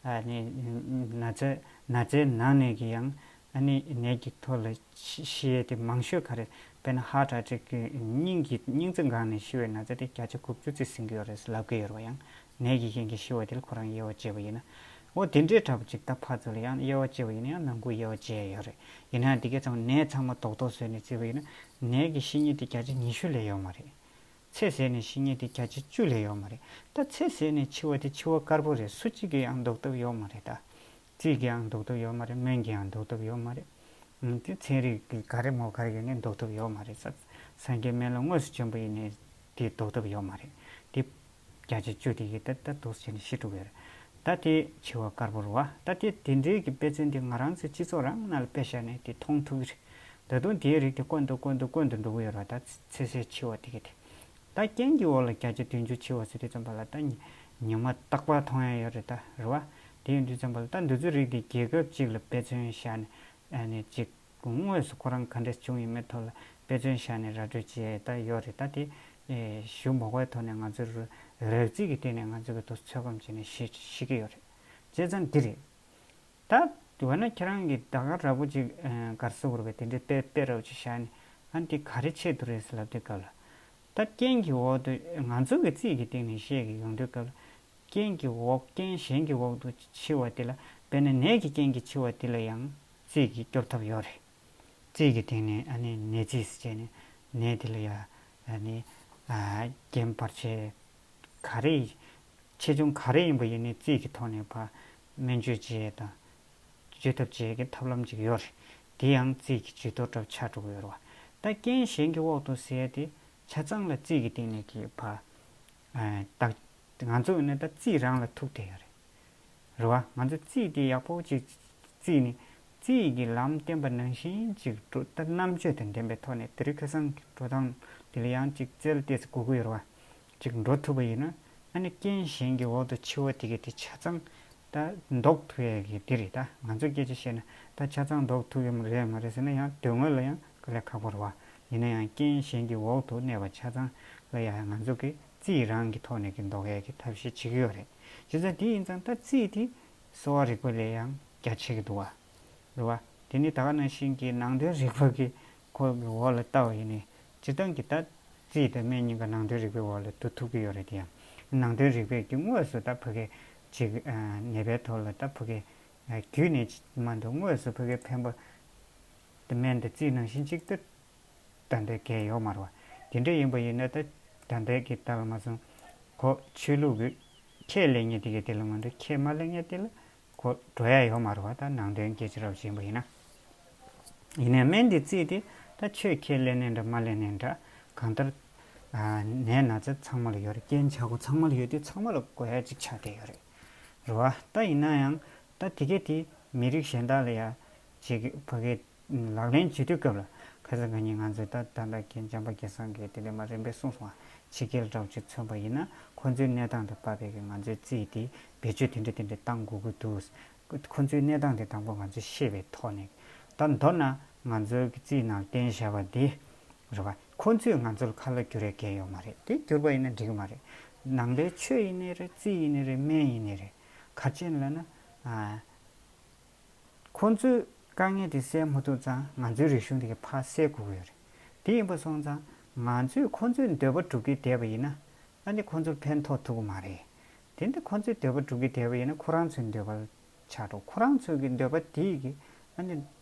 ཨ་ནི་ན་ཚ་ན་ཚའི་ནང་ནས་ཀྱི་ཡང་ཨ་ནི་ནད་ཀྱི་ཐོག་ལ་ཤི་ཤི་ཡས་དེ་མང་ཤོས་ག་རེ། དཔེར་ན་ཧར་ཊ་ཊེག་གི་སྙིང་གི་སྙིང་རྩ་འགག་ནས་ཤི་བའི་ན་ཚ་དེ་བརྒྱ་ཆ་དགུ་བཅུ་ཙམ་ཟིན་གྱི་ཡོད་རེད་ལབ་ཀྱི་ཡོད་རེད་བ། ཡང་ནད་ཀྱི་རྐྱེན་གྱིས་ཤི་བ་དེ་ལ་ཁོ་རང་དབྱེ་བ་ཕྱེ་བ་ཡིན་ན། འོ་དེ་འདྲའི་འདྲ་པོ་ཅིག་ད་ཕར་ཚུར་ལ་ཡང་དབྱེ་བ་ཕྱེ་བ་ཡིན་ན་ཡང་ནང་ཁུལ་དབྱེ་བ་ཕྱེ་ཡ་ཡོད་རེད། ཡིན་ན་འདི་གའི་ཚང་མ་ནད་ཚང་མ་རྡོག་རྡོག་བཟོས་ནས་བརྩིས་པ་ཡིན་ན་ནད་ཀྱི་ཤི་མཁན་དེ་བརྒྱ་ཆ་ཉི་ཤུ་ལས་ཡོད་མ་རེད། ཚེ་ཟད་ནས་ཤི་མཁན་དེ་བརྒྱ་ཆ་བཅུ་ལས་ཡོད་མ་རེད། ད་ཚེ་ཟད་ནས་འཆི་བ་དེ་འཆི་བ་དཀར་པོ་རེད། སུ་གཅིག་གིས་ཡང་ཟློག་ཐབས་ཡོད་མ་རེད་ད། རྩིས་ཀྱིས་ཡང་ཟློག་ཐབས་ཡོད་མ་རེད། སྨན་གྱིས་ཡང་ཟློག་ཐབས་ཡོད་མ་རེད། ཨང་དེ་ཚན་རིག་གི་ག་རེ་མོ་ག་རེ་ཡོད་ནས་ཟློག་ཐབས་ཡོད་མ་རེད། ས་སངས་རྒྱས་སྨན་བླ་དངོས་སུ་བྱོན་པ་ཡིན་ནའི་དེ་ཟློག་ཐབས་ཡོད་མ་རེད། དེ་བརྒྱ་ཆ་བཅུ་དེ་གི་ད་ད་འདུག་སེ་བྱས་ནས་ཤི་འགྲོ་གི་རེད། ད་དེ་འཆི་བ་དཀར་པོ་རེད་བ། ད་དེ་དེ་འདྲའི་གི་དཔེ་མཚོན་དེ་ང་རང་ཚོའི་སྤྱི་ཚོགས་རང་ནང་ལ་དཔེ་བཞག་ནས་དེ་མཐོང་ཐུབ་ཀྱི་རེད། ད་དུང་དེའི་རིགས་དེ་དཀོན་དུ་དཀོན་དུ་དཀོན་དུ་འགྲོ་གི་ཡོད་རེད་བ། ད་ཚེ་ཟད་འཆི་བ་དེ་གི་དེ། ད་རྐྱེན་གྱི་འོག་ལ་བརྒྱ་ཆ་བདུན་ཅུ་འཆི་བ་ཟེར་དུས་ཙམ་པ་ལ་ད་ཉི་ཉི་མ་རྟག་པར་མཐོང་ཡ་ཡོད་རེད་ད་རེད་བ། དེ་ཡིན་དུས་ཙམ་པ་ལ་ད་འདི་ཚོའི་རིགས་དེ་རྒྱལ་ཁབ་ཅིག་ལ་དཔེ་མཚོན་བཞག་ནས་ཨ་ནི་ཅིག་དངོས་སུ་ཁོ་རང་ག་འདྲས་བྱུང་ཡོད་མེད་ཐོག་ལ་དཔེ་མཚོན་བཞག་ནས་ར་སྤྲོད་བྱས་ད་ཡོད་རེད། ད་དེ་ཞུ་མ་དགོས་ཐོག་ནས་ང་ཚོ་ར་རགས་རྩིས་ཀྱི་སྟེང་ནས་ང་ཚོ་གི་དུ་ཚོད་བགམ་བྱས་ནས་ཤི་ཤི་གི་ཡོད་རེད། བྱས་ཙང་འདི་རེད། ད་འོ་ན་ཁྱེད་རང་གིས་ད་ག་ར་བོ་ཅིག་ག་རེ་ཟེར་དགོས་རེད་པས། དེ་འདྲའི་དཔེ་དཔེ་ར་བོ་ཅིག་བཞག་ནས་ཨ་འདི་ག་རེ་ཆེད་དུ་རེད་ཟེར་ལབ་དུས་སྐབས་ལ། ད་རྐྱེན་གྱི་འོག་ཏུ་ང་ཚོ་གི་རྩིས་ཀྱི་སྟེང་ནས་བཤད་ཀྱི་ཡོང་དུས་སྐབས་ལ། རྐྱེན་གྱི་འོག་རྐྱེན་གཞན་གྱི་འོག་ཏུ་འཆི་བ་དེ་ལ་དཔེར་ན་ནད་ཀྱི་རྐྱེན་གྱིས་འཆི་བ་དེ་ལ་ཡང་རྩིས་ཀྱིས་སྐྱོབ་ཐབས་ཡོད་རེད། རྩིས་ཀྱི་སྟེང་ནས་ཨ་ནི་ནད་རྩིས་ཟེར་བྱས་ནས་ནད་དེ་ལ་ཡ་ཨ་ནི་ཨ་རྐྱེན་བར་ཆད་ག་རེ་ཆེ་ཆུང་ག་རེ་ཡིན་པ་ཡིན་ནའི་རྩིས་ཀྱི་ཐོག་ནས་ཕར་སྨན་བཅོས་བྱེད་ཡས་དང་། བཅོས་ཐབས་བྱེད་ཡས་ཀྱི་ཐབས་ལམ་ཅིག་ཡོད་རེད། དེ་ཡང་རྩིས་ཀྱི་ཇུས་གཏོགས་འདྲ་པོ་ཆགས་འགྲོ་གི་ཡོད་རེད་བ། ད་རྐྱེན་གཞན་གྱི་འོག་ཏུ་ཟེར་ཡས་དེ་ཆ་ཚང་ལ་རྩིས་ཀྱི་སྟེང་ནས་ཀྱི་ཕར་ཨ་ད་ང་ཚོ་ཡིན་ན་ད་རྩིས་རང་ལ་ཐུག་བསྡད་ཡོད་རེད། རེད་བ། ང་ཚོ་རྩིས་དེ་ཡག་པོ་ཅིག་རྩིས་ནས་རྩིས་ཀྱི་ལམ་བསྟན་པ་ནང་བཞིན་ཅིག་འགྲོ། ད་རྣམ་དཔྱོད་དང་ལྡན་པའི་ཐོག་ནས་དེ་རིང་ཁ་སང་གི་འགྲོ་སྟངས་དེ་ལ་ཡང་ཅིག་རྩལ་ཏོག་ཙམ་དགོས་ཀྱི་ཡོད་རེད་བ། ཅིག་འགྲོ་ཐུབ་པ་ཡིན་ན་ཨ་ནི་རྐྱེན་གཞན་གྱི་འོག་ཏུ་འཆི་བ་དེ་གའི་དེ་ཆ་ཚང་ད་ཟློག་ཐུབ་ཡས་ཀྱི་དེ་རེད། ད་ང་ཚོ་སྐད་ཆ་བཤད་ན་ད་ཆ་ཚང་ཟློག་ཐུབ་ཡོད་མ་རེད་མ་རེད་ཟེར་ན་ཡང་དོན་དངོས་ལ་ཡང་དཀའ་ལས་ཁག་པོ་རེད་བ། ཡིན་ན་ཡང་རྐྱེན་གཞན་གྱི་འོག་ཏུ་གནས་པ་ཆ་ཚང་ལ་ཡང་ང་ཚོ་གི་རྩིས་རང་གི་ཐོག་ནས་ཀྱི་ཟློག་ཡས་ཀྱི་ཐབས་ཤེས་བྱེད་ཀྱི་ཡོད་རེད། བྱས་ཙང་དེ་ཡིན་ཙང་ད་རྩིས་དེ་གསོ་བ་རིག་པ་ལས་ཡང་རྒྱ་ཆེ་གི་འདུག་བ། རེད་བ། དེ་ནི་ད་ག་ནང་བཞིན་གྱི་ནང་དོན་རིག་པ་གི་ཁོ་གི་འོག་ལ་ལྟ་བ་ཡིན་ནའི་སྤྱིར་བཏང་གི་ད་རྩིས་དང་སྨན་གཉིས་ཀ་ནང་དོན་རིག་པའི་འོག་ལ་བསྡུ་ཐུབ་ཀྱི་ཡོད་རེད། དེ་ཡང་ནང་དོན་རིག་པས་ཀྱི་དངོས་སུ་ད་ཕ་གི་ཅིག་ནད་པའི་ཐོག་ལ་ད་ཕ་གི་རྒྱུད་ནས་མ་འདུག་དངོས་སུ་ཕ་གི་ཕན་པ་དེ་སྨན་དང་རྩིས་ནང་བཞིན་ཅིག་ཏུ་ད་ལྟའི་གལ་ཡོད་མ་རེད་བ། དེ་འདྲ་ཡིན་པ་ཡིན་ན་ད་ད་ལྟའི་གི་ད་ལ་མ་སོང་གོ་ཆོས་ལུགས་ཀྱི་ཁས་ལེན་མཁན་དེ་གའི་དེ་ལ་མ་འགྲོ། ཁས་མ་ལེན་མཁན་དེ་ལ་གོ་འགྲོ་ཡ་ཡོད་མ་རེད་བ། ད་ནང་དོན་སྐད་ཆ་རབ་བྱིན་པ་ཡིན་ན། ཡིན་ནའི་སྨན་དེ་རྩིས་དེ་ད་ཆོས་ཁས་ལེན་ནའི་འདྲ་མ་ལེན་ནའི་འདྲ་གང་ལྟར་ནད་ན་ཚ་ཚང་མ་ལ་ཡོད་རེད། རྐྱེན་བྱ་སྒོ་ཚང་མ་ལ་ཡོད་དུས་ཚང་མ་ལ་དགོས་ཡ་གཅིག་ཆགས་བསྡད་ཡོད་རེད། རེད་བ། ད་ཡིན་ན་ཡང་ད་དེ་གའི་དེ་མི་རིགས་གཞན་དག་ལ་ཡ་ཅིག་ཕ་གི་ལག་ལེན་བྱེད་དུས་སྐབས་ལ་ཁ་སང་ཁ་ཉིན་ང་ཚོས་ད་ད་ལྟ་རྒན་འཇམ་དཔལ་དགེ་བསམ་གྱིས་དེ་ལས་མ་རིམ་པས་གསུངས་སོང་བ། ཕྱི་རྒྱལ་འདྲ་བོ་ཅིག་མཚོན་པ་ཡིན་ན་ཁོ་ཚོའི་གནས་སྟངས་དང་བབས་པའི་གི་ང་ཚོའི་རྩིས་དེ་བེད་སྤྱོད་དེ་འདྲ་དེ་འདྲ་བཏང་དགོས་ཀྱི་འདུག་ཁོ་ཚོའི་གནས་སྟངས་དེ་དང་པོ་ང་ཚོས་ཤེས་པའི་ཐོག་ནས་ད་མདོར་ན་ང་ཚོའི་གི་རྩིས་ནང་བསྟན་བཞག་པ་འདི་རེད་བ། ཁོ་ཚོས་ང་ཚོར་ཁ་ལག་བསྒྱུར་ཡས་གལ་ཡོད་མ་རེད། དེ་བསྒྱུར་པ་ཡིན་ན་འགྲིག་གི་མ་རེད། ནང་པའི་ཆོས་ཡིན་ནའི་རེད། རྩིས་ཡིན་ནའི་རེད། སྨན་ཡིན་ནའི་རེད། ག་རེ་བྱས་ནས་ལབ་ན། ཁོ་ཚོས་དཀའ་ངལ་དེ་སེལ་མ་ཐུབ་ཙང་ང་ཚོའི་རིག་གཞུང་དེ་ག་ཕར་སེལ་དགོས་ཀྱི་ཡོད་རེད། དེ་ཡིན་པ་སོང་ཙང་ང་ཚོས་ཁོ་ཚོའི་འདོད་པ་སྒྲུབ་ཀྱི་བསྡད་པ་ཡིན་ན་ཨ་ནི་ཁོ་ཚོར་ཕན་ཐོགས་ཐུབ་ཀྱི་མ་རེད། དེ་འདི་ཁོ་ཚོའི་འདོད་པ་སྒྲུབ་ཀྱི་བསྡད་པ་ཡིན་ན་ཁོ་རང་ཚོའི་འདོད་པ་ཆགས་འགྲོ། ཁོ་རང་ཚོའི་གི་འདོད་པ་དེ་གི་ཨ་ནི་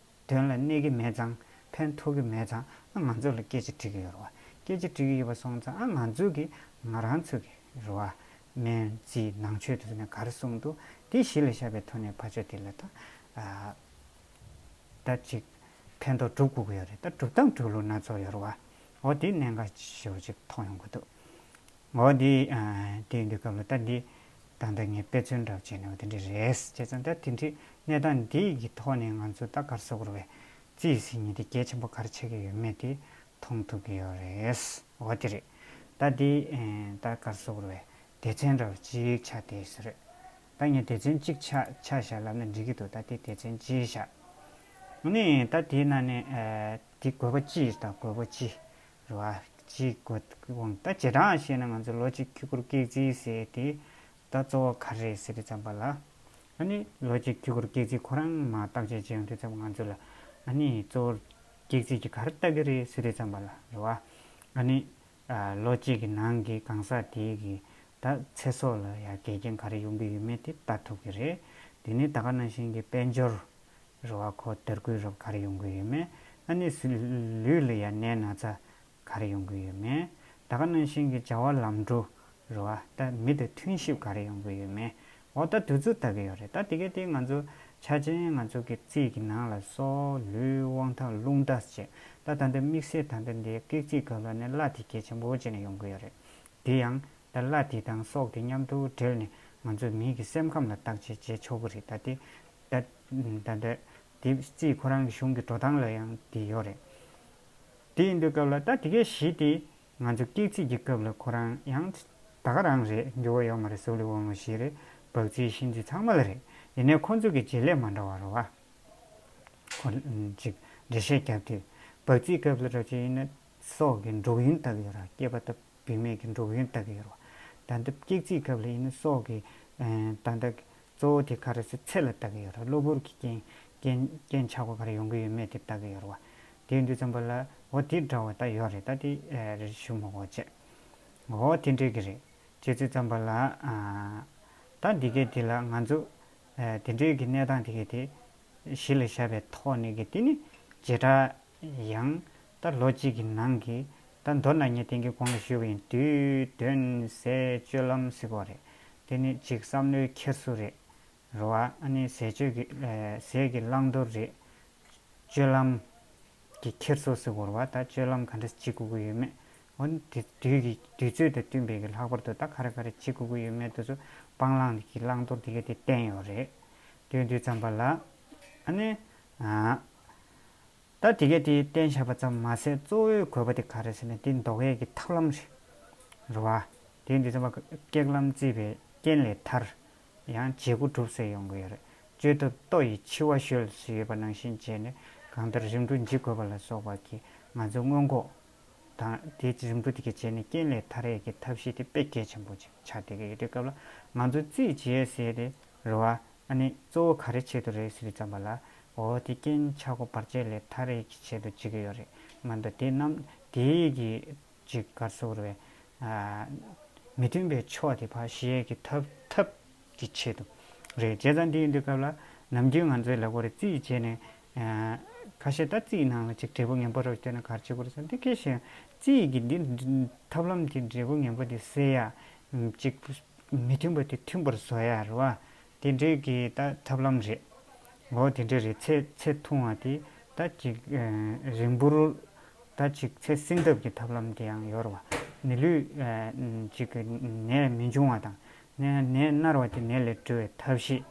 དོན་ལ་གནས་ཀྱི་མེད་ཙང་ཕན་ཐོགས་ཀྱི་མེད་ཙང་ཨ་ང་ཚོ་ལ་སྐད་ཆ་དྲི་གི་ཡོད་རེད་བ། སྐད་ཆ་དྲི་གི་ཡོད་པ་སོང་ཙང་ཨ་ང་ཚོ་གི་ང་རང་ཚོ་གི་རེད་བ། སྨན་རྩིས་ནང་ཆོས་དེ་ཚོ་ནས་ག་རེ་གསུངས་འདུག་དེ་གཞི་ལ་བཞག་པའི་ཐོག་ནས་ཕར་ཕྱོགས་དེ་ལ་ད་ཨ་ད་ཅིག་ཕན་ཐོགས་སྒྲུབ་དགོས་ཀྱི་ཡོད་རེད། ད་སྒྲུབ་སྟངས་སྒྲུབ་ལུགས་སྣ་ཚོགས་ཡོད་རེད་བ། འོ་དེ་གནད་འགག་ཆེ་བོ་ཅིག་མཐོང་ཡོང་གི་འདུག་འོ་དེ་ཨ་དེ་ཡིན་དུས་སྐབས་ལ་ད་འདི་ད་ལྟ་ངས་དཔེ་མཚོན་འདྲ་བོ་བྱས་ནས་འོ་དེ་འདྲ་རེད། བྱས་ཙང་ད་དེ་འདྲའི་གནས་སྟངས་འདི་གི་ཐོག་ནས་ང་ཚོ་ད་ག་རེ་ཟེར་དགོས་རེད་པས། རྩིས་ཟེར་མཁན་དེ་གལ་ཆེན་པོ་ག་རེ་ཆགས་ཀྱི་ཡོད་མེད་དེ་མཐོང་ཐུབ་ཀྱི་ཡོད་རེད། འོ་དེ་རེད། ད་འདི་ཨེ་ད་ག་རེ་ཟེར་དགོས་རེད་པས། སྡེ་ཚན་འདྲ་བོ་གཅིག་ཆགས་བསྡད་ས་རེད། ད་ངས་སྡེ་ཚན་གཅིག་ཆགས་ཆགས་བཞག་ལབ་ན་འགྲིག་གི་འདུག་ད་དེ་སྡེ་ཚན་གཅིག་བཞག་ཨ་ནི་ད་དེའི་ནང་ནས་ཨེ་དེ་དགོས་པ་ཅི་ཡིན་དང་དགོས་པ་ཅི། རེད་བ། གཅིག་དགོས་དབང་ད་བྱེ་བྲག་བཤད་ན་ང་ཚོ་ལོ་གཅིག་ཁྱུ་གུར་སྐེག་རྩིས་ཟེར་དེ་ད་གཙོ་བོ་ག་རེ་རེད་ཟེར་དུས་ཙམ་པ་ལ། ཨ་ནི་ལོ་གཅིག་ཁྱུ་གུར་སྐེག་རྩིས་ཁོ་རང་མར་བརྟག་དཔྱད་བྱེད་ཡོང་དུས་ཙམ་པ་ང་ཚོ་ལ་ཨ་ནི་གཙོ་བོ་སྐེག་རྩིས་ཀྱི་ག་རེ་ལྟ་གི་རེད་ཟེར་དུས་ཙམ་པ་ལ་རེད་བ། ཨ་ནི་ཨ་ལོ་གཅིག་གི་ནང་གི་གང་ཟག་དེའི་གི་ད་ཚེ་སྲོག་ལ་ཡ་འགལ་རྐྱེན་ག་རེ་ཡོང་གི་ཡོད་མེད་དེ་ལྟ་ཐུབ་ཀྱི་རེད། དེ་ནས་ད་ག་ནང་བཞིན་གྱི་དཔལ་འབྱོར་རེད་བ། ཁོ་དར་རྒུད་རབ་ག་རེ་ཡོང་གི་ཡོད་མེད། ཨ་ནི་སི་ལུས་ལ་ཡ་ནད་ན་ཚ་ག་རེ་ཡོང་གི་ཡོད་མེད། ད་ག་ནང་བཞིན་གྱི་བྱ་བ་ལམ་འགྲོ་རེད་བ། ད་མི་དང་མཐུན་གཤིབ་ག་རེ་ཡོང་གི་ཡོད་མེད། འོ་ད་དུས་ཚོད་ལྟ་གི་ཡོད་རེད། ད་དེ་གས་དེ་ང་ཚོ་ཆ་ཅན་ང་ཚོ་གི་རྩིས་ཀྱི་ནང་ལ་སྲོག་ལུས་དབང་ཐང་རླུང་རྟ་བཅས་ད་ད་ལྟ་དམིགས་བསལ་ད་ལྟ་འདི་སྐེག་རྩིས་སྐབས་ལ་ནི་བླ་དེ་གལ་ཆེན་པོ་བྱས་ནས་ཡོང་གི་ཡོད་རེད། དེ་ཡང་ད་བླ་དེ་དང་སྲོག་དེ་མཉམ་དུ་སྦྲེལ་ནས་ང་ཚོ་མི་གི་སེམས་ཁམས་ལ་བརྟག་དཔྱད་བྱེད་ཆོག་གི་རེད། ད་དེ་ད་ད་ལྟ་དེ་རྩིས་ཁོ་རང་གི་གཞུང་གི་འགྲོ་སྟངས་ལ་ཡང་དེ་ཡོད་རེད། དེ་ཡིན་དུས་སྐབས་ལ་ད་དེ་གས་གཞི་དེ་ང་ཚོ་སྐེག་རྩིས་ཀྱི་སྐབས་ལ་ཁོ་རང་ཡང་ད་ག་རང་རེད། འགྱུར་བ་ཡོད་མ་རེད། གཟུགས་ལ་དབང་བ་བཞི་རེད། བག་རྩིས་གཤིན་རྩིས་ཚང་མ་ལ་རེད། ཡིན་ནའི་ཁོ་ཚོ་གི་བྱེད་ལས་མ་འདྲ་བ་རེད་བ། ཁོ་ཅིག་འགྲེལ་བཤད་རྒྱབ་དུས་བག་རྩིས་སྐབས་ལ་ར་ཅིག་ཡིན་ན་སྲོག་གི་འགྲོ་ཡུན་ལྟ་གི་ཡོད་ར། སྐྱེས་པ་དང་བུད་མེད་ཀྱི་འགྲོ་ཡུན་ལྟ་གི་ཡོད་ར། ད་ལྟ་སྐེག་རྩིས་སྐབས་ལ་ཡིན་ན་སྲོག་གི་ད་ལྟ་གཙོ་བོ་དེ་ག་རེ་ཟེར་ཚེ་ལ་ལྟ་གི་ཡོད་ར། གློ་བུར་གྱི་རྐྱེན་རྐྱེན་རྐྱེན་ཆག་སྒོ་ག་རེ་ཡོང་གི་ཡོད་མེད་དེ་ལྟ་གི་ཡོད་ར་བ། དེ་ཡིན་དུས་ཙམ་པ་ལ་འོ་དེ་འདྲ་བ་ད་ཡོད་རེད། ད་དེ་རེ་ཞུ་མ་དགོས་བྱས། འོ་དེ་འདྲས་ཀྱི་རེད། བྱས་ཙང་ཙམ་པ་ལ་ཨ་ད་འདི་གས་འདི་ལ་ང་ཚོ་ཨ་དེ་འདྲས་ཀྱི་གནས་སྟངས་དེ་གས་དེ་གཞི་ལ་བཞག་པའི་ཐོག་ནས་ཀྱི་དེ་ནི་བྱེ་བྲག་ཡང་ད་ལོ་གཅིག་གི་ནང་གི་ད་མདོར་ན་ངས་དེང་གི་གོང་ལ་ཞུས་པ་ཡིན་དུས་དུས་སྟོན་ཟས་སྤྱོད་ལམ་ཟེར་གོ་རེད། དེ་ནི་ཅིག་བསམ་བློའི་འཁྱེར་སོ་རེད། རེད་བ། ཨ་ནི་ཟས་སྤྱོད་ཀྱི་ཨ་ཟས་ཀྱི་བླང་དོར་རེད། སྤྱོད་ལམ་གྱི་འཁྱེར་སོ་ཟེར་དགོས་རེད་བ། ད་སྤྱོད་ལམ་ག་འདྲ་བྱེད་དགོས་ཀྱི་ཡོད་མེད། འོ་ནི་དེ་དུས་ཀྱི་དུས་ཚོད་དང་བསྟུན་པའི་གི་ལྷག་པར་དུ་ད་ག་རེ་ག་རེ་བྱེད་དགོས་ཀྱི་ཡོད་མེད་དེ་ཚོ་སྤང་བླང་གི་བླང་དོར་དེ་ག་དེ་བསྟན་ཡོད་རེད། དེ་ཡིན་དུས་ཙམ་པ་ལ་ཨ་ནི་ཨ་ད་དེ་ག་དེ་བསྟན་བཞག་པ་ཙམ་མ་ཟད་གཙོ་བོའི་དགོས་པ་དེ་ག་རེ་ཟེར་ན་དེ་འདོགས་ཡས་ཀྱི་ཐབས་ལམ་རེད། རེད་བ། དེ་ཡིན་དུས་ཙམ་པ་སྐེག་ལམ་བརྩིས་པའི་རྐྱེན་ལས་ཐར། ཡང་བྱེད་སྒོ་སྒྲུབ་ཟེར་ཡོང་གི་ཡོད་རེད། བཅོས་ཐབས་ལྟོ་ཡི་འཆི་བ་བཤོལ་ཞེས་པ་ནང་བཞིན་བྱས་ནས་གང་ལྟར་རིམ་གྲོ་འཇིགས་དགོས་པ་ལ་སོགས་པ་གིས་ང་ཚོ་སྔོན་འགོག་དང་དེའི་རིམ་གྲོ་དེ་གའི་བྱས་ནས་རྐྱེན་ལས་ཐར་ཡས་ཀྱི་ཐབས་ཤེས་དེ་དཔེ་གལ་ཆེན་པོ་ཅིག་ཆགས་བསྡད་ཀྱི་ཡོད་དུས་སྐབས་ལ་ང་ཚོ་རྩིས་བྱེད་ཟེར་དེ་རེད་བ། ཨ་ནི་གཙོ་བོ་ག་རེ་ཆེད་དུ་རེད་ཟེར་དུས་ཙམ་པ་ལ་འོ་དེ་རྐྱེན་ཆག་སྒོ་བར་ཆད་ལས་ཐར་ཡས་ཀྱི་ཆེད་དུ་བྱེད་ཀྱི་ཡོད་རེད། མ་གཏོགས་དེ་རྣམས་དེའི་གི་ཅིག་ག་རེ་ཟེར་དགོས་རེད་པས། ཨ་མི་མཐུན་པའི་ཕྱོགས་དེ་ཕར་ཞི་ཡས་ཀྱི་ཐབས་ཐབས་ཀྱི་ཆེད་དུ་རེད། བྱས་ཙང་འདི་ཡིན་དུས་སྐབས་ལ་ནམ་རྒྱུན་ང་ཚོའི་ལབ་དགོས་རེད། རྩིས་བྱས་ནས་ཨ་ཁ་ཤས་ད་རྩིས་ནང་ལ་ཅིག་འབྲས་བུ་ངན་པ་རོ་བལྟས་ན་ག་རེ་བྱེད་དགོས་རེད་ཟེར་ན་འདི་སྐད་བཤད། རྩིས་ཀྱི་འདི་ཐབས་ལམ་དེ་འབྲས་བུ་ངན་པ་དེ་སེལ་ཡ་ཅིག་མི་མཐུན་པ་དེ་མཐུན་པར་བཟོ་ཡ་རེད་བ། དེ་འདྲའི་གི་ད་ཐབས་ལམ་རེད། འོ་དེ་འདྲ་རེད། ཚེ་ཚེ་ཐུང་བ་དེ་ད་ཅིག་ཨ་རིང་པོར་ད་ཅིག་ཚེ་བསྲིང་ཐབས་ཀྱི་ཐབས་ལམ་དེ་ཡང་ཡོད་རེད་བ། མི་ལུས་ཨ་ཅིག་གི་ནད་མི་འབྱུང་བ་དང་ནད་ནད་མནར་བ་དེ་ནད་ལས་གྲོལ་བའི་ཐབས་ཤེས།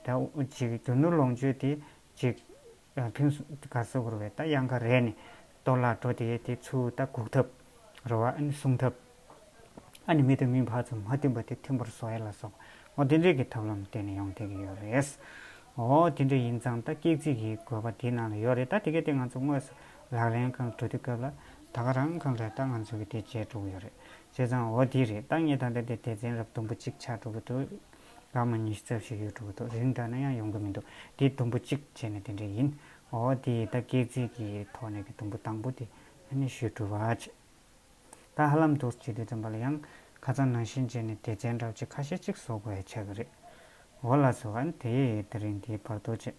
ད་ཅིག་རྒྱུ་ནོར་ལོངས་སྤྱོད་དེ་ཅིག་ཨ་ཕུན་སུ་ག་རེ་ཟེར་དགོས་རེད་པས། ད་གཡང་ཁ་རལ་ནས་གཏོར་བརླག་འགྲོ་དེ་དེ་ཚུར་ད་འགུག་ཐབས་རེད་བ། ཨ་ནི་སྲུང་ཐབས། ཨ་ནི་མི་དང་མི་བར་དུ་མ་མཐུན་པ་དེ་མཐུན་པར་བཟོ་ཡ་ལ་སོགས། འོ་དེ་འདྲའི་གི་ཐབས་ལམ་བསྟན་ནས་ཡོང་བསྡད་ཀྱི་ཡོད་རེད། འོ་དེ་འདྲ་ཡིན་ཙང་ད་སྐེག་རྩིས་ཀྱི་དགོས་པ་དེའི་ནང་ལ་ཡོད་རེད། ད་དེ་ག་དེ་ང་ཚོ་དངོས་སུ་ལག་ལེན་སྒང་འགྲོ་དུས་སྐབས་ལ་ད་ག་རང་སྒང་ལ་ད་ང་ཚོ་གི་དེ་བྱས་འགྲོ་གི་ཡོད་རེད། བྱས་ཙང་འོ་དེ་རེད། ད་ངས་ད་ལྟ་དེ་སྡེ་ཚན་རབ་དུམ་བུ་གཅིག་ཆགས་འགྲོ་གི་འདུག་སྐར་མ་ཉི་ཤུ་རྩ་བཞི་ཡོད་འགྲོ་གི་འདུག་རིང་དྲགས་ན་ཡང་ཡོང་གི་མི་འདུག་དེ་དུམ་བུ་གཅིག་བྱས་ནས་དེ་འདྲ་ཡིན། འོ་དེ་ད་སྐེག་རྩིས་ཀྱི་ཐོག་ནས་ཀྱི་དུམ་བུ་དང་པོ་དེ་ཨ་ནི་ཞུས་གྲུབ་པ་བྱས། ད་ཧ་ལམ་འདུག་བྱེད་དུས་ཙམ་པ་ལ་ཡང་ཁ་སང་ནང་བཞིན་བྱས་ནས་སྡེ་ཚན་འདྲ་བོ་ཅིག་ཁ་ཤས་ཅིག་བཟོ་དགོས་ཡ་ཆགས་ཀྱི་རེད། འོ་ལགས་སོ། ཨ་ནི་དེ་དེ་རིང་འདིའི་བར་དུ་བྱས།